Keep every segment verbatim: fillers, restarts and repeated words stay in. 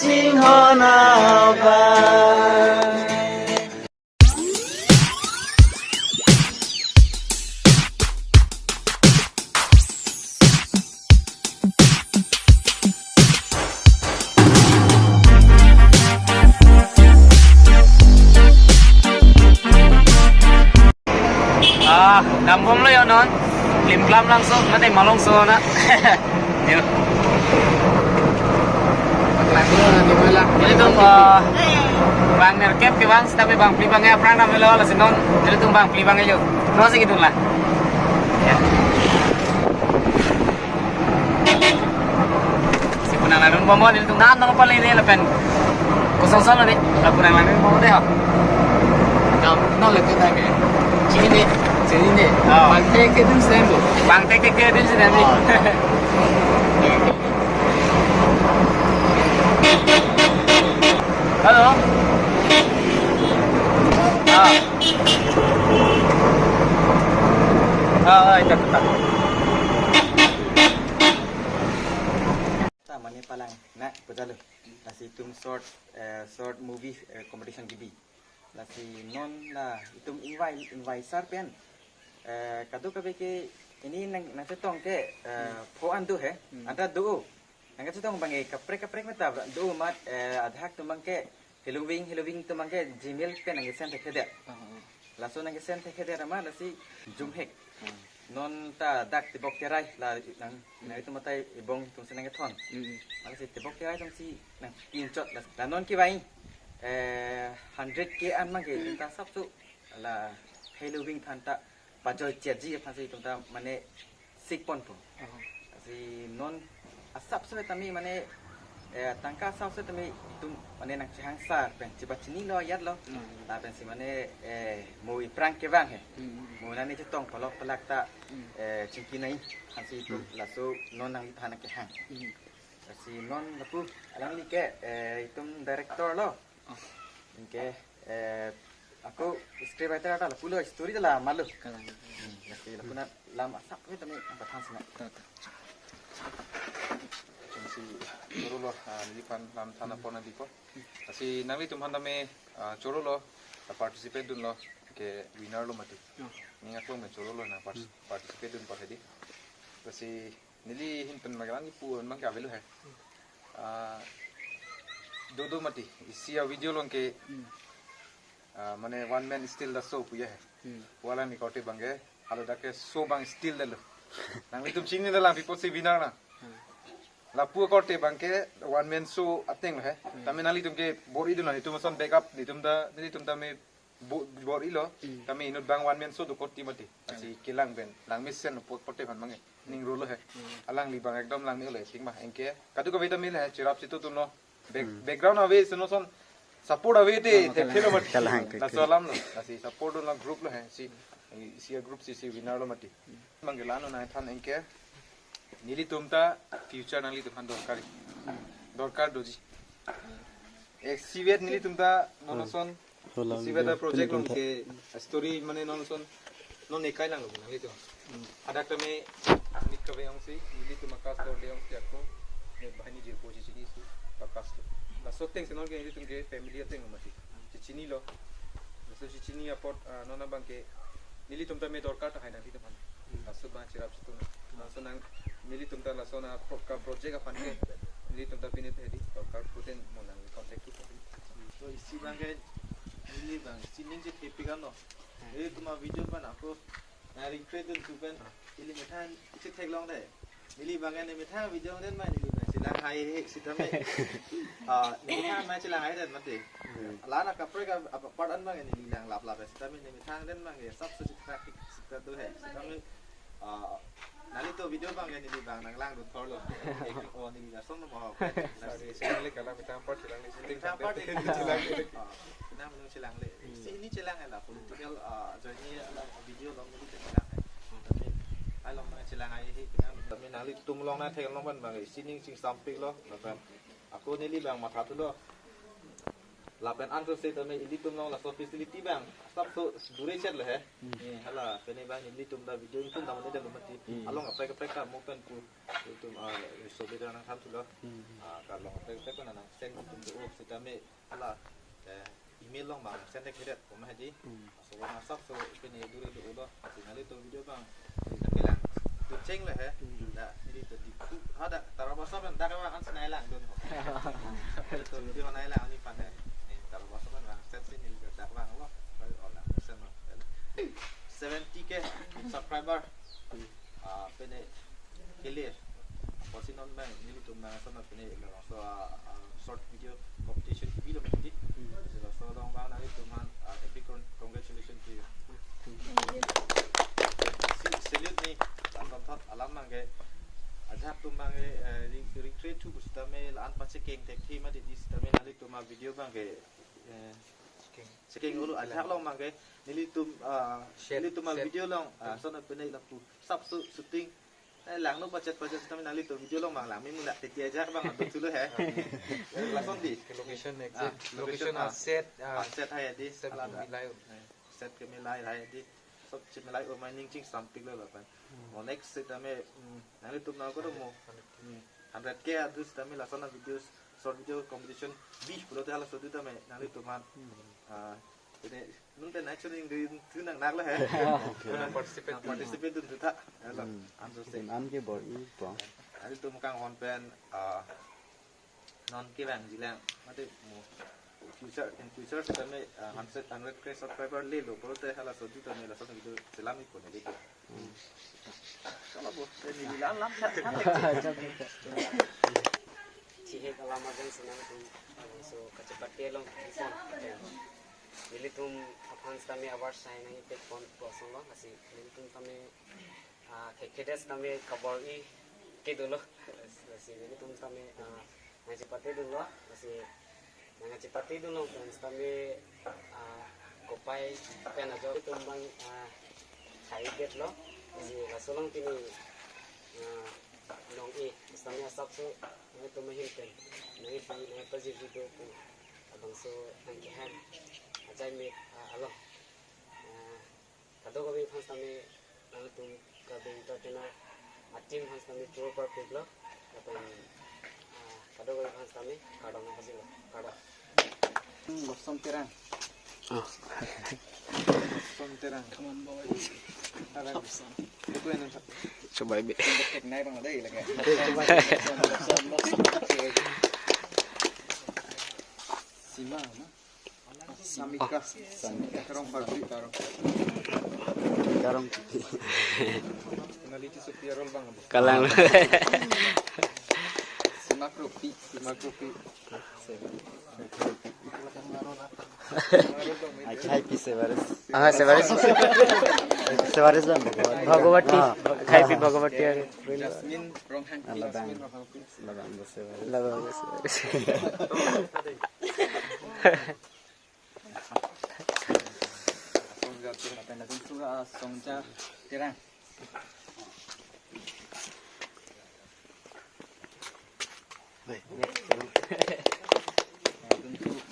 Sing hon abang. Ah, dambomlo yo non. Limklam langso, mate malongso na. Yo. Nelitum, ah, bang nerkep kevang, sitame bang phli bang aphrang nang melo, lasi non nelitum bang phli bang yo. Closing itum la. Ya. Si pu nanglangbom nelitum, nang nang pale ne lapen. Kosong solo ne, la pu nanglangbom de ho. Kam, non le ke tang ke. Chini ne. Chini ne. Oh. Bang tek tek dun sinem bo. Bang tek tek dun sinem ne. Oh. Hello. Ah. Ah, ah, ita, ita. Ta mane palang na pejalo. Lasi itum short, eh, short movie, eh, competition kebi. Lasi non la itum invite, invite sar pen. Eh, kadokave ke pini nang, nangchetong ke, eh, pho an do he. Hmm. Anta do. Nangkachetong abang ke kaprek kaprek meta do mat, eh, adhak atum abang ke Halloween, Halloween atum abang ke Gmail pen nangkesend thekthedet. Oh, oh. Laso nangkesend thekthedet amat lasi jumhek. Hmm. Non ta dak Tebok Terai la nang, nang itum matai ibong atum si nangkethon. Hmm. Lasi Tebok Terai atum si nangpinchot la, la non kevang, eh, hundred K an abang ke ta asapso la Halloween aphan ta pajoi chetji aphan si itum ta mane sikponpo. Oh. Lasi non asapso tame mane, eh, tangka asapso tame itum mane nangchehang sar pen chepachinilo ajat lo. Hmm. Lapen si mane, eh, mo iphrang kevang he. Hmm. Mo nangchetong palok palak ta, hmm, eh, chingki nai aphan si itum, hmm, laso non nangliphan nangkehang. Hmm. Lasi non lapu alangli ke, eh, itum director lo. Oh. Anke, eh, ako script writer ta lapulo, story ta la malo. Kalang. Hmm, lasi lapu na lam asap ke tame angkathan sina. Ta, ta. Jongsi choro lo, ah, neliphan lam than apor nangpipo. Lasi nanglitum aphan tame, ah, choro lo, ah, participate dunlo, ke winner lo mati. Oh. Ning aklong pen choro lo na part-, hmm, participate dun par hedi. Lasi neli ahin pen magelang ipu abang ke avelo he. Ah, do do mati, isi a-video along ke, hmm, ah, mane one man steal the show pu ya he. Hmm. Wala ni korte abang ke, alo dak ke show abang steal detlo. Nanglitum chinine lang, people si winner na. Hmm. Lapu korte abang ke one man show ateng lo he. Hmm. Tame nanglitum ke bor-i dun na, itum ason backup, itum ta, itum tame bo-, bor-ilo, hmm, tame inut abang one man show dokok ti mati. Lasi, hmm, kelang pen, langmesen apot apot aphan abang ke ning rolo he. Hmm. Alangli abang ekdom langme lo acting ma, anke kadokave ta mil he, cherap chitu dunlo. Back-, hmm, background ave, sino son support ave te, oh, thekthe lo mati. Kalang, kalang. Laso alam lo, lasi support dunlo group lo he, si, si a-group si, si winner lo mati. Abang ke la-an lo nangthan, anke nelitum ta future nanglitum aphan dorkar. Dorkar doji. Exhibit nelitum ta non ason. Holang exhibit video a-project along penting ke story mane non ason. Non nekai lang lo nanglitum. Hmm. Hadak tame mit kave ongsi, nelitum a-cast orde ongsi ako. Ne banghini jirpo chechini su, a-cast. Laso ateng si non ke nelitum ke family ateng lo mati. Chechinilo. Laso chechini apot, ah, non abang ke nelitum tame dorkar tahai nanglitum aphan. Hmm. Laso abang cherap chitu. Laso nang nelitum ta laso na pro-, ka project aphan ke nelitum ta pine hedi dorkar puten mo nang contact tu. So isi abang ke neli abang sining chethe pik an lo. Hmm. Nelitum a-video abang ako na ring kre dun tu pen ili methang chetheklong de. Neli abang ke ne methang video den ma neli abang chelang hai he sitame. Ah, ne methang ma chelang hai den mati. Hmm. La-an akaprek a, a-part an abang ke neli lang laplap sitame ne methang den abang ke asapso chetheklong sita do he. Sitame, ah, nanglitum video abang ke neli abang nanglang dun thorlo. Acting o neli lason mo. Lasi chelang le kalang methang part chelang le. Methang part chelang le. Ah, nang chelang le. Hmm. Si ne chelang la political, ah, journey la video along neli chelang. Tapi along nang chelang ai he, tapi nanglitum along nangtheklong abang abang sining chingsampik lo, lapen ako neli abang mathathulo. Lapen anso setame ilitum along laso facility abang asapso dure chet le he. Hmm. Eh, hala pene abang ilitum ta video ingtung ta mane dam mati. Hmm. Along kaprek kaprek ta mo pen pu ilitum, ah, subida nangthan thulo. Hmm. Ah, kalong kaprek kaprek nang send ilitum do, oh, setame hala, eh, email along abang send thek hiret koma hedi. Hmm. So, wana asapso pene dure do ulo, si nanglitum video abang, si ta kelang. Tu cheng le he, Hmm. da, nelitum di ku, hadak, Tarabasa pen dak abang ansi nanglang dun ho. Nelitum video nanglang ani pan he. Ni Tarabasa pen abang, set si nelitum dak abang lo, pai ola, sen lo. Seventy K subscriber. Hmm. Ah, pene kele. Apotsi non abang nelitum nang asana pene labangso, ah, ah, short video competition kebilo mati. Hmm. Laso along abang nanglitum aphan, ah, happy con-, congratulations to you. Hmm. Si-, salute ni, lason thot alam abang ke. Ajahak atum abang ke, eh, ring, ring trade thu pusitame la-an pachekeng thekthe mati di setame nanglitum avideo abang ke, eh, chekeng ulo ajahak along abang ke. Nelitum, ah, Shed, nelitum shed. Avideo along, ah, Hmm. asana pene lapu asapso shooting. Eh, langno budget, budget setame nanglitum video along abang lang, mi mula teti ajahak abang adu thulo he. Lason di. Ke location Ah, exact. Location, location, ah, ah, set, ah, ah, set hai di. Set alada. Milai. Eh, set ke milai hai di. Sob chemilai o mai ning chingsampik lo lapen. Hmm. O next setame, hmm, nanglitum nang kodo mo. Hmm, hundred K adu setame lason avideos, short video competition bi pulote halaso dutame nanglitum aphan. Hmm. Ah, ini Nung pen actually ning dui tu nang nak lah he. Participate. Nang participate dun tu tha. Hello. Hmm. Anso se. An ke bor-i po. Adi tum kanghon pen, ah, non ke bang jilang. Mate mo future, in future setame, ah, hundred, hundred K subscriber lelo. Pulote halaso dutame lason video selam ipo ne leke. Hmm. Kalau bo, saya ni bilang lam, lam, lam. Chihek alam agen senang tum, so kachepate along ipon. Nelitum aphan setame abar sai nangji pet pon kosong lo, lasi nelitum tame, ah, kekede setame kabor-i kedo lo, lasi nelitum tame, ah, nangchepate dun lo, lasi nangchepate dun lo pen setame, ah, kopai pen ajo tum abang, ah, sai get lo, lasi laso along pini, ah, nong-e setame asapso, nangtum ahin pen, nang-e pi, nang-e pajirji do pu, labangso nangkehang ajai me, ah, along. Ah, kadokave aphan setame, nangtum Karbi Entertainer a-team aphan setame choro parpik lo. Lapen, ah, kadokave aphan setame kardom nangpajir lo. Kardom. Hmm, Gosong Terang. Oh. Gosong Terang. Come on, boy. Terang. Itu yang nang- Coba ibe. Tek nai bang ada lagi. Sima, no? Samika. Samika. Karong Parbi, Karong. Karong. Personality superior bang. Kalang. Sima Krupi. Sima Krupi. Achai pi sebaris. Ah, sebaris. Sebaris bang. Bhagawati. Ah. Achai pi Bhagawati. Jasmine Ronghang. Ala bang. Jasmine Ronghang. Ala bang sebaris. Ala bang sebaris. Songja Terang. Songja Terang.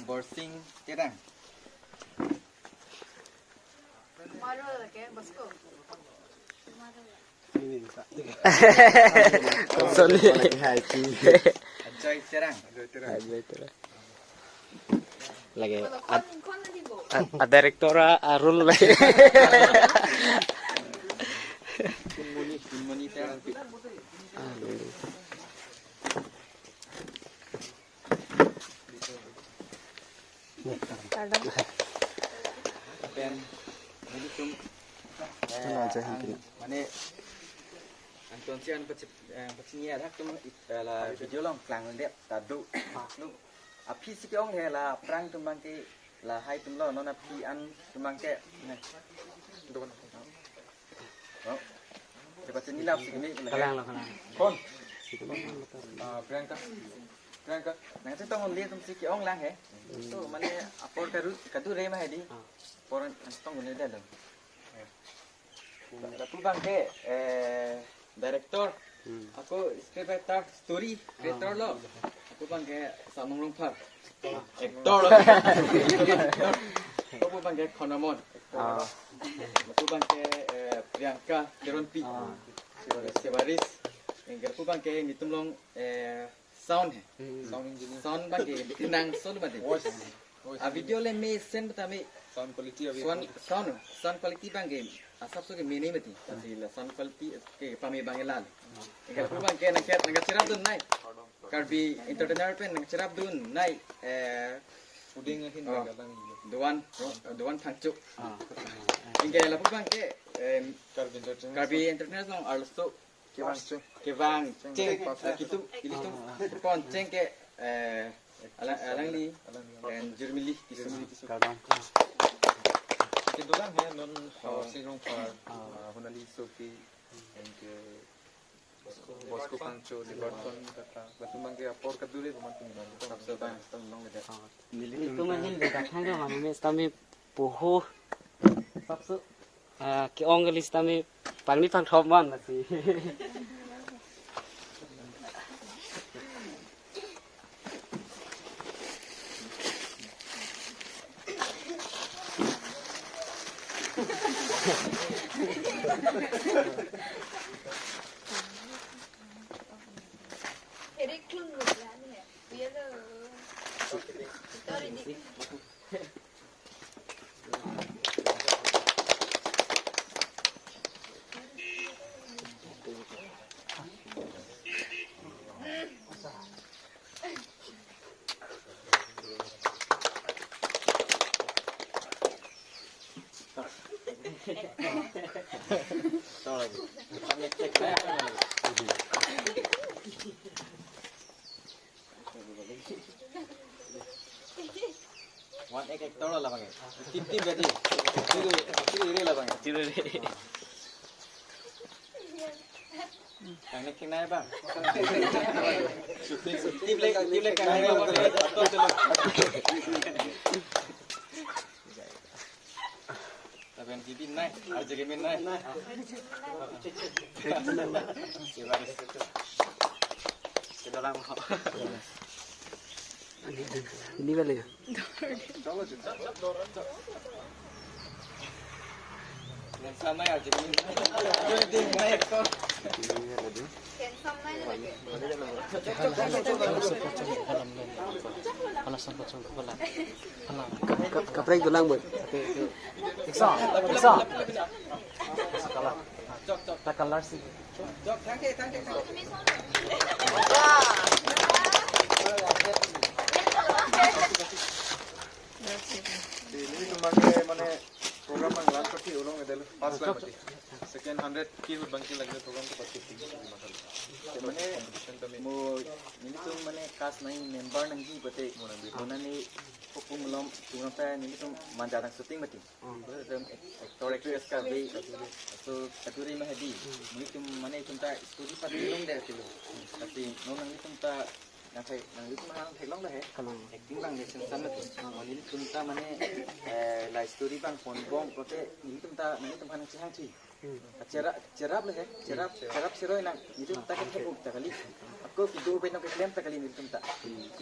Borsing Terang. Sorry. Ajoy Terang. Ajoy Terang. Lagi ad-, ad-, ad director a, a role lagi. Kunmoni, Kunmoni Terang. Aduh. Pardon. Pen, nelitum, eh, mane, antonsi an pachini adak tum, eh, la video along klangdet ta do. Aphi si ke-ong he la aphrang tum abang ke lahai tum lo, non aphi an tum abang ke. Don. Oh. Cepat sini lah, sini. Kalang lo, kalang. Kon. Ah, Priyanka. Priyanka. Nangchetong un-e atum si ke-ong lang he. Hmm. So, mane apor karu, kadure ma he di. Ah. Apor nangchetong un-e dalo. Lapu abang ke, eh, director. Hmm. Ako script writer, story creator lo. Ah. Ako abang ke Samung Rongphar. Actor. Lapu abangke Khonamon. Ah. Lapu abangke, eh, Priyanka Teronpi. Ah. Sebaris. Lapu abangke nelitum along, eh, sound he. Hmm. Sound engineer. Sound abangke nang sound mati. Voice. Voice. A video le mesen tame. Sound quality abhi. Sound, sound, sound quality abangke asapso ke mene mati. Lasi la sound quality kepame abangke la. Lapu abangke nang ker, nang cherapdun nai. Karbi Entertainer pen nang cherapdun nai, eh, Puding ahin oh, galang. Doan, Doan Thangchuk. Ah. Lapu abangke, em, Karbi Entertainer. Karbi Entertainer along arloso kevangcheng. Kevangcheng. Kevangcheng. Kitu, ilitum. Ah. Pon cheng ke, eh, alang, alangli. Alangli. And Jurmili, Jurmili Tisso. Kardom. Kedolang he non, oh, Singrongphar, ah, Honali Sopi, and, eh, Bosco Pangcho, Liberton, kata. Latum abangke apor kadure, roman tum. Sap sap bang, sap long le. Nelitum ahin le kathang lo mane sitame poho. Sap sap. Ah, ke-ong kali sitame pangni pangthom man lasi. One ek actor lo labang. Tim tim berarti. Tim tim iri labang. Tim iri. Kang ne kang nai bang. Tim le tim le kang nai bang. Tapi yang gini nai, harus jadi main nai. Coba deh. Kita lang. Ini kali ya? Yang sama ya, jadi main. Ini kali ya? Ka-, ka-, kaprek dolang, boy. Iksa, iksa. Color. Ta color si. Di, nelitum abangke mane program abang launch party ulong edel first line mati. Second hundred ke ahut abangke lagi program tu party tinggi tinggi masalah. Mane competition kami. Mo nelitum mane cast nai member nangji pute mo nangji. Mo nani hukum lom tumrap ta nelitum manja nang shooting mati. Hmm. Nelitum actor actress kave. So kadure ma hedi. Nelitum mane itum ta study party long de atulo. Tapi non nanglitum ta nang thai, nanglitum nang theklong dah he. Kalang. Acting abang ne sengsan na tu. Oh, nelitum ta mane, eh, la story abang ponbom, pulote nelitum ta, nelitum aphan chehangji. Hmm. Cherap, cherap le he, cherap, cherap siroi nang, nelitum ta kethek-ok ta kali. Ako kedo pen keklem ta kali nelitum ta.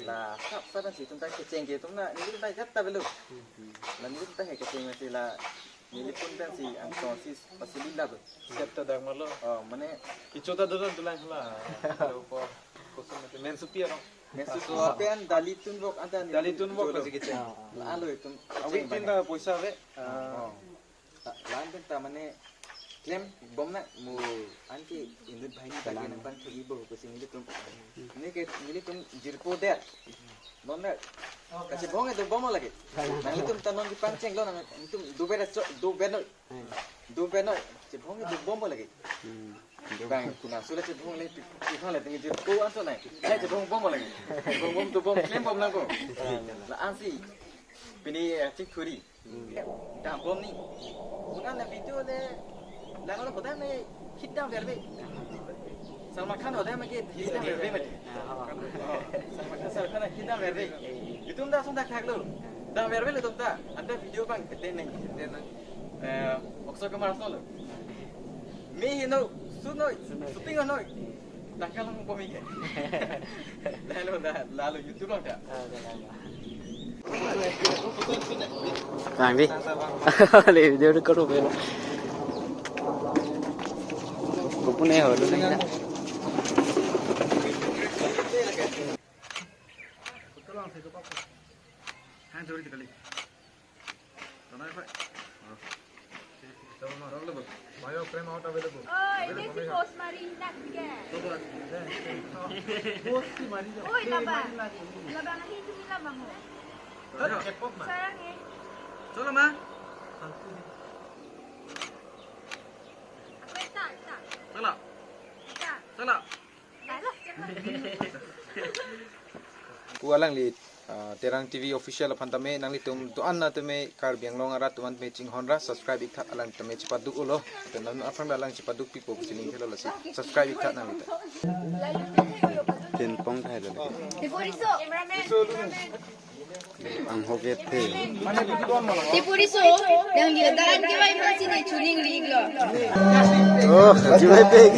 La, sap, sap si itum ta kecheng ke, itum na, nelitum ta jat ta avelo. Hmm. La nelitum ta he kecheng mati la, nelitum pen si angtong si pasili la tu. Siap ta dang malo. Oh, mane. Kecho ta dolang dolang hala. Hala upo. Kosong mati. Mensupi arong. Mensupi pen dalitun vok ada ni. Dalitun vok pasi kecheng. Ah, ah. La alo itum. Awit tin ta poisa ave. Ah. Oh. La, la-an pen ta mane klembom na mo anke inut banghini ta nang pangthek-ipo pusi nelitum. Neke nelitum jirpo det. Non na. Kachebong do bom lagi. Nanglitum ta non kepangcheng lo nang itum do beda cho, do beno. Hmm. Do beno. Chebong do bom lagi. Hmm. Bang, kuna sula chebong le pi, pi hale tinggi jirpo anto nai. Hai chebong bom lagi. Chebong bom do bom klembom nangpo. La-an si. Pini, eh, chik thuri. Hmm. Dam bom ni. Kuna na video le, lang lo kodan le hit dam verve. Salman Khan hoda make hit dam verve mati. Ah, oh. Oh, Salman Khan, Salman Khan hit dam verve. Itum ta song dak thak lo. Dam verve lo itum ta. Anta video abang kete neng, kete neng. Eh, Akshay Kumar so lo. Me heno, shoot noi, shooting noi. Tangka lang po mi ke. Lalo, la-, lalo YouTube lang ta. Nang di. Le video record ho. Kupu ne ho, lu nang. Hai, jori kali. Tanai, Pak. Oh. Coba, Mak, rok lebu. Mayo frame out available. Oi, ini si Rosemarie nak dia. Coba. Oi, labang. Labang ahi, itu ni labang, oh. Ayo. K-pop, Mak. Sarang, eh. Coba, Mak. Aku tak, tak. Coba. Tak. Coba. Pu alangli, ah, Terang T V official aphan tame nanglitum do-an na tame Karbi Anglong arat do-an tame chinghon ra subscribe iktha alang tame chepaduk-olo. Te non aphan alang chepaduk pipo pusi ning thelo lasi subscribe iktha nangli ta. Tin pong thai lo. Tepuriso. Ang hoget the. Tepuriso. Yang dia tahan ke wai masih ni chuning ling lo. Oh, jumai pek.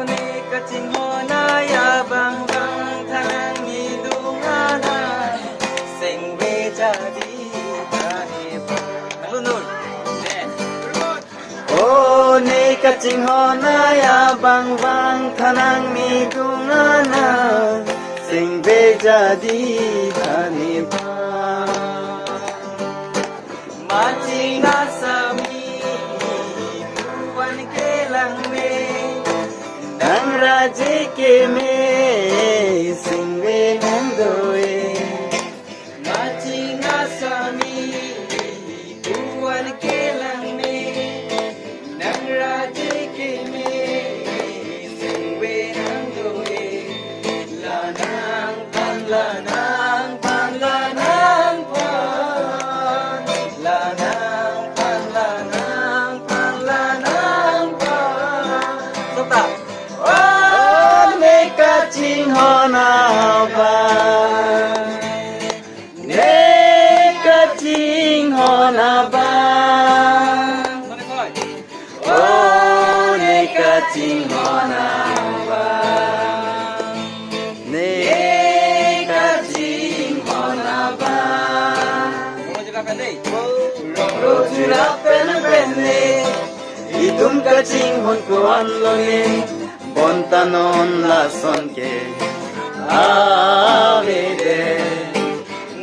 Neka chinghon abang bang thanang ni dungana sengve jadi tani pa. Nang lunun. Ne. O neka chinghon abang bang thanang ni dungana sengve jadi tani pa. Maching asami puan kelang me, nang raje keme sengve nang doe. Maching asami puan kelang me, nang raje keme sengve nang doe. Lanang pan, lanang pan, lanang pan. Lanang pan, lanang pan, lanang pan. Sota. O neka chinghon abang. Neka chinghon abang. O neka chinghon abang. Neka chinghon abang. Rong ro jura pen pen ne. Itum kachinghon ko-an lo ne. Bonta non lason ke avedet.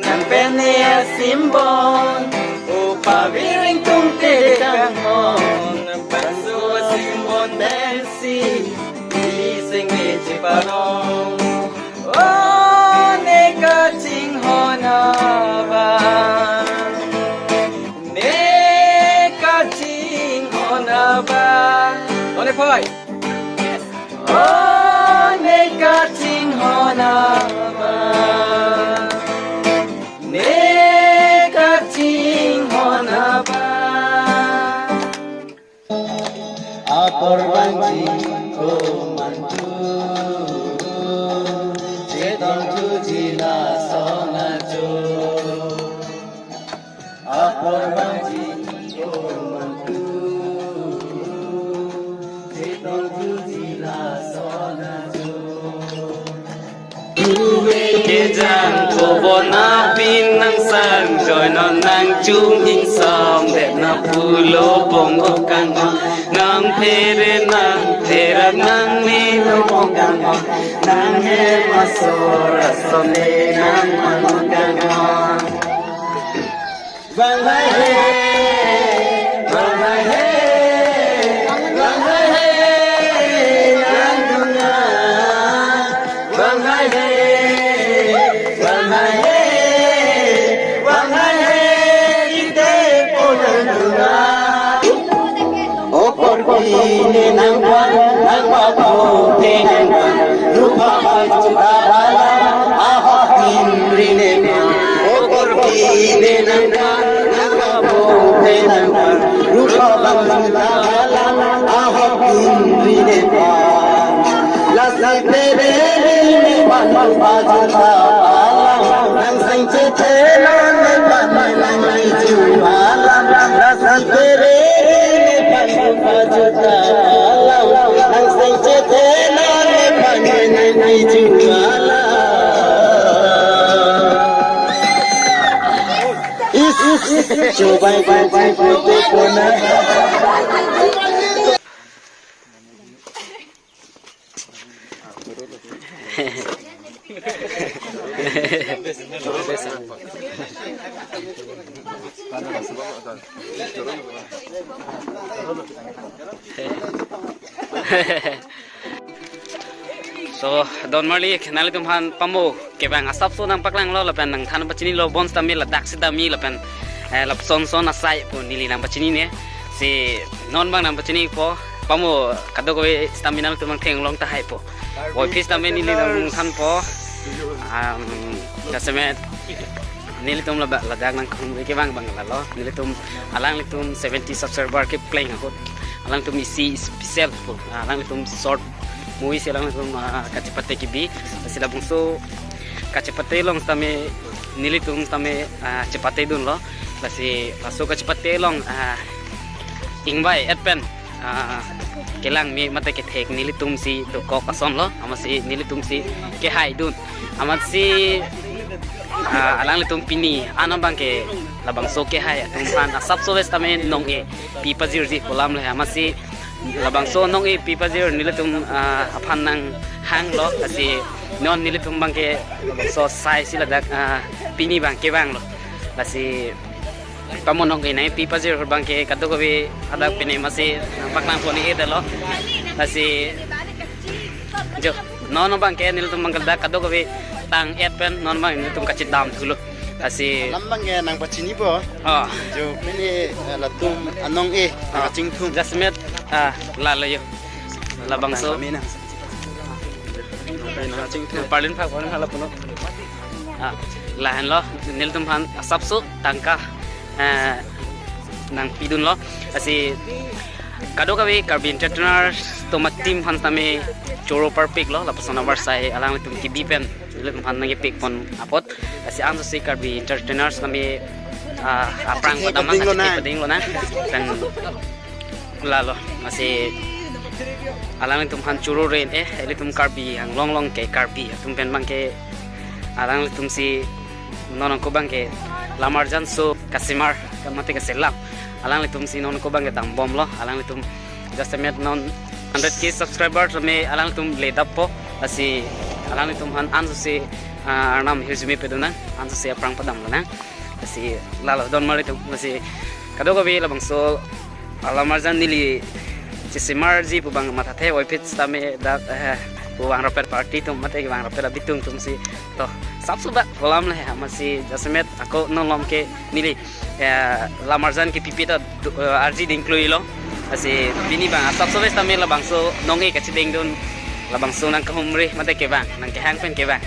Nang pen ne asim bon, o paviring tung te kanghon. Bangso asim bon pensi, di sengve cheparong. O neka chinghon abang, neka chinghon abang. Ole poi. O neka chinghon abang, neka chinghon abang. Apor bangji komantu, chetong thuji lason ajo. Apor bangji komantu, chetong thuji lason ajo. Kejang kobon apin nang sang joinon nang chung ingsom det na pulo pong okang on nang phere nang pherak nang mino pong kang on nang hem asor ason le nang manong kang on. Bang hai he, bang hai he, bang hai he, nang dunga. Bang hai he, Is, is, is, chubai, bai, bai, bai, bai, bai, bai. So, don marli, nanglitum aphan pamo kevang asapso nangpaklanglo lapen nangthan pachinilo, bonsitame ladak sitame lapen, eh, lapson son asai pu neli nangpachinine. Si non abang nangpachinipo, pamo kadokave sitame nanglitum nangthenglong tahai po. Voiphit sitame neli nangthanpo. Um, jasemet nelitum laba-, ladak nangkahumri kevang abang lalo. Nelitum alanglitum seventy subscriber kepleng ahut, alanglitum isi special po. Alanglitum short movie si alanglitum, ah, kachepate kebi. Lasi labangso kachepate along sitame nelitum sitame, ah, chepatedunlo. Lasi laso kachepate along, ah, ingvai-et pen, ah, kelang me mate kethek nelitum si dokok asonlo, amatsi nelitum si kehaidun. Amatsi, ah, alanglitum pini ano abangke labangso kehai atum aphan asapso ves tame nong-e pi pajirji pu alam le, amatsi labangso nong-e pi pajir nelitum, ah, aphan nanghanglo, lasi non nelitum abangke labangso asai si ladak, ah, pini abang kevanglo. Lasi pamo nong-e nangpi pajir abangke kadokave hadak pini amatsi nangpaklangpon-edetlo. Lasi jo, non abangke nelitum abang ladak kadokave tang-et pen non abang nelitum kachedamthulo. Lasi alam abangke nangpachinipo. Oh. Jo, pini, eh, latum anong-e, ah, nangkachingthum. Jasemet, ah, lalo jo. Labangso. Nangkami nang. Nangkami nangkachingthum. Parlin phak, parlin phak lapuno. Ah, lahenlo, nelitum aphan asapso tangka, eh, nangpidunlo. Lasi kadokave Karbi Entertainers atum a-team aphan sitame choro parpiklo, lapuson avarsai alanglitum kebi pen nelitum aphan nangkepikpon apot. Lasi ansose Karbi Entertainers kami, ah, aphrang padam nang, padinglo nang. Pen lalo, lasi alanglitum aphan choro ren, eh, ilitum Karbi Anglong along ke Karbi atum pen abangke alanglitum si non ako abangke lamarjan so kasemar, ka mate kaselam. Alanglitum si non ako abangke dambomlo, alanglitum jasemet non hundred K subscriber tame alanglitum ledappo, lasi alanglitum aphan ansose, ah, arnam hirjume pedun nang, ansose aphrang padamlo nang. Lasi lalo don marli atum, lasi kadokave labangso alamarjan neli chesemarji pu abang mathathe, voiphit sitame dak, eh, pu vangrapet party atum mate vangrapet abitung atum si to asapso bak pu alam le, amatsi jasemet ako non alom ke neli, eh, lamarjan ke pipit ta du-, eh, arji dingkluilo. Lasi pini abang asapso ves tame labangso nong-e kachedengdun, labangso nangkahumri mate kevang, nangkehang pen kevang.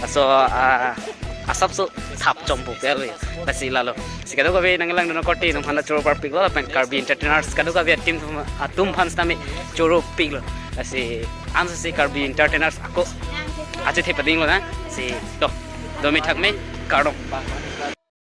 Laso, ah, asapso thap chompo pelo. Lasi lalo. Si kadokave nanglangdun akorte nangphan choro parpiklo, lapen Karbi Entertainers kadokave a-team atum, atum aphan sitame choro piklo. Lasi ansose Karbi Entertainers ako achethe padinglo nang. Si to, domi thakme, kardom.